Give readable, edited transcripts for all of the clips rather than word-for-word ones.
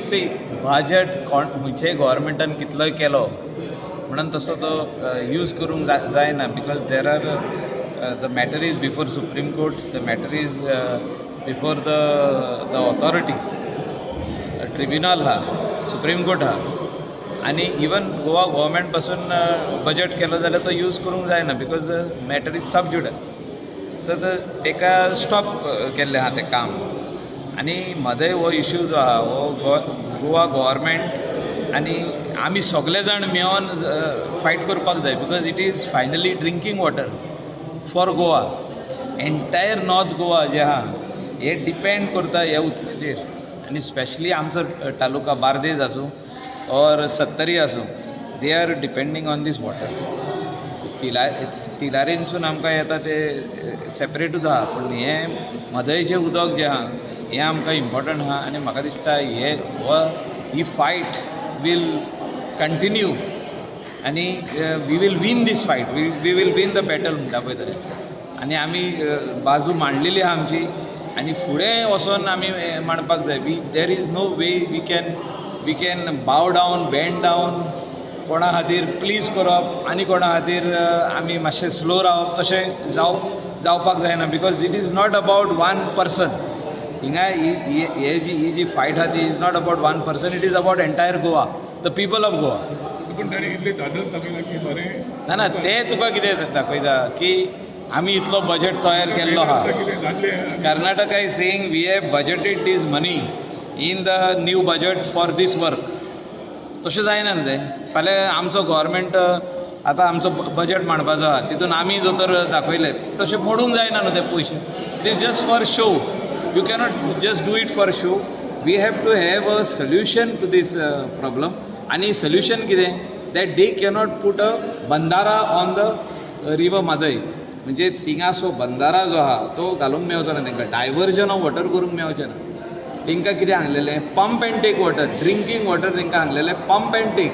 C, budget कोण खंयच्याय गोवोरमेंटान कितलोय केलो म्हणून तसो तो यूज करूंक जायना, because there are the matter is before Supreme Court, the matter is before the authority, tribunal आहा, सुप्रीम कोर्ट आहा आनी इवन गोवा गोवोरमेंट पासून बजट केलो जाल्यार तो यूज करूंक जायना, because the matter is sub judice. तर तेका स्टॉप केल्लें आहा तें काम. आनी म्हादय हो इश्यू जो आहा हो गोवा गोवोरमेंट आनी आमी सगळे जाण मेळोन फायट करपाक जाय, because it is finally drinking water for Goa. Entire North Goa जें आहा हें डिपेंड करता ह्या उदकाचेर आनी स्पेशली आमचो तालुका बार्देज आसूं ऑर सत्तरी आसूं, they are depending on this water. तिलारीनसून आमकां येता ते सेपरेटूच आहा, पूण हें म्हादयचें उदक जें आहा हें आमकां इम्पोर्टंट आहा. आनी म्हाका दिसता हे हो ही फायट वील कंटिन्यू आनी we will win this fight, we will win the battle म्हणटा पळय तशें. आनी आमी बाजू मांडलेली आहा आमची आनी फुडें वचोन आमी मांडपाक जाय. We there is no way we can bow down, bend down कोणा खातीर प्लीज करप आनी कोणा खातीर आमी मातशें स्लो रावप, तशें जावपाक जायना, because it is not about one person. हिंगा ही जी फायट आहा ती is not about one person, it is about entire Goa, the people of Goa. पूण ताणें इतले धाडस दाखयला की बरें. ना ना, ते तुका कितें दाखयता की आमी इतलो बजट तयार केल्लो आहा. कितें जातलें. Karnataka is saying we have budgeted this money in the new budget for this work. तशें जायना न्हू तें. फाल्यां आमचो गोवोरमेंट आतां आमचो बजट मांडपाचो आहा, तितून आमी जर तर दाखयलें तशें मोडूंक जायना न्हू ते पयशे. It is just for show. You cannot just do it for show. We have to have a solution to this problem. आनी सोल्युशन कितें? That they cannot put a Bhandara on the river Mhadei. म्हणजे थिंगासो बंदारा जो आहा तो घालूंक मेवचो ना तांकां, diversion of water करूंक मेवचें ना तांकां. कितें सांगलेलें? Pump and take water, drinking water. तांकां सांगलेलें पंप एंड टेक.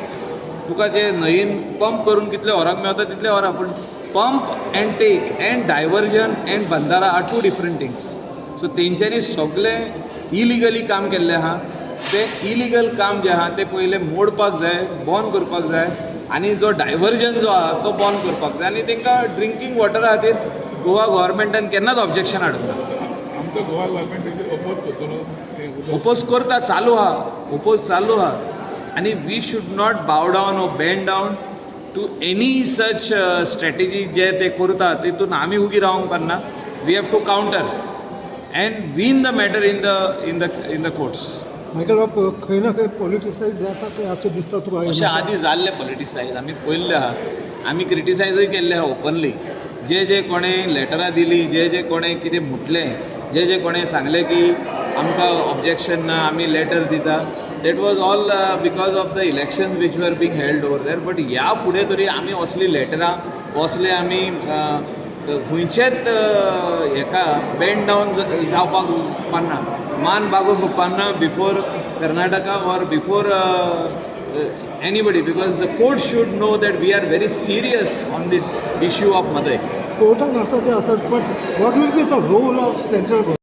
तुका जे न्हंयेन पंप करून कितले व्हरोंक मेवता तितले व्हरा, पूण pump and take and diversion and Bhandara are two different things. So तेंच्यांनी सगळें इलिगली काम केल्लें आहा. तें इलिगल काम जें आहा तें पयलें मोडपाक जाय, बंद करपाक जाय आनी जो डायवर्जन जो आहा तो बंद करपाक जाय. आनी तांकां ड्रिंकींग वॉटरा खातीर गोवा गोवोरमेंटान केन्नाच ऑब्जेक्शन हाडूंक ना. आमचो गोवा गव्हर्मेंट तेचेर ओपोज करतलो तें उदक? ओपोज करता, चालू आहा, ओपोज चालू आहा. आनी we should not bow down or bend down to any such strategy जे ते करता. तितून आमी उगी रावंक पारना. We have to counter and win the matter in the courts. Michael बाब, खंय ना खंय पॉलिटिसायज जाता ते अशें दिसता तुका? अशें आदीं जाल्लें पॉलिटिसायज, आमी पळयल्लें आहा, आमी क्रिटिसायजूय केल्लें आहा ओपनली. जे जे कोणें लेटरां दिलीं, जे जे कोणें कितें म्हटलें, जे जे कोणें सांगलें की आमकां ऑब्जेक्शन ना, आमी लेटर दिता, that was all because of the elections which were being held over there. But ह्या फुडें तरी आमी असलीं लेटरां, असले आमी खंयचेच हेका बेंड डावन जावपाक पारना, मान बागोवंक उपकारना before Karnataka or before anybody, because the court should know that we are very serious on this issue of Mhadei. कोर्टान आसा तें आसा, but what will be the role of central government?